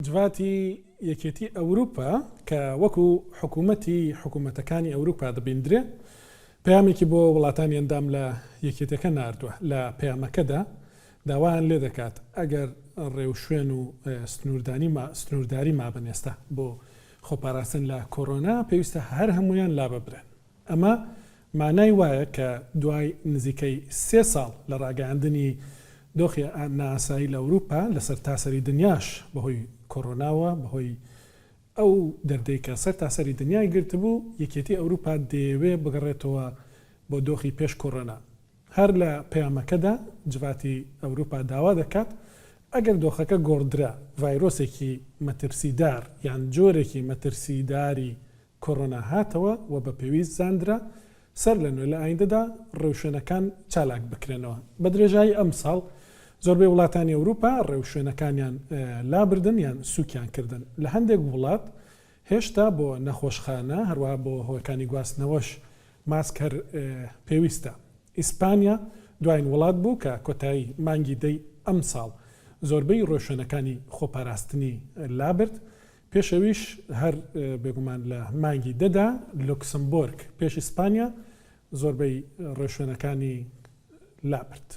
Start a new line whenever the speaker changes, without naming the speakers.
جڤاتی یەکێتی ئەوروپا کە وەکو حکوومەتی حکوومەتەکانی ئەوروپا دەبیندرێ، پەیامێکی بۆ وڵاتانی ئەندام لە یەکێتیەکە ناردووە، لە پەیامەکەدا داوایان لێدەکات ئەگەر ڕێوشوێن و سنوورداری مابن ئێستا بۆ خۆپاراستن لە کۆرۆنا پێویستە هەر هەموویان لاببرێن. ئەمە مانای وایە کە دوای نزیکەی سێ ساڵ لە ڕاگەیاندنی دۆخی نائاسایی لە ئەوروپا، لە سەرتاسەری دنیاش بەهۆی کۆرۆناوە، بەهۆی ئەو دەردەی کە سەرتاسەری دنیای گرتبوو، یەکێتی ئەوروپا دەیەوێ بگەڕێتەوە بۆ دۆخی پێش کۆرۆنا. هەر لە پەیامەکەدا جڤاتی ئەوروپا داوا دەکات، ئەگەر دۆخەکە گۆڕدرا، ڤایرۆسێکی مەترسیدار یان جۆرێکی مەترسیداری کۆرۆنا هاتەوە و بە پێویست زاندرا سەر لە نوێ لە ئایندەدا ڕێوشوێنەکان چالاک بکرێنەوە. بە درێژایی ئەمساڵ زۆربەی وڵاتانی ئەوروپا ڕێوشوێنەکانیان لابردن یان سووکیان کردن. لە هەندێک وڵات هێشتا بۆ نەخۆشخانە هەروەها بۆ هۆکانی گواستنەوەش ماسک هەر پێویستە. ئیسپانیا دواین وڵات بوو کە کۆتایی مانگی دەی ئەمساڵ زۆربەی ڕێوشوێنەکانی خۆپاراستنی لابرد. پێش ئەویش هەر بێگومان لە مانگی دە دا لوکسمبۆرگ پێش ئیسپانیا زۆربەی ڕێوشوێنەکانی لابرد.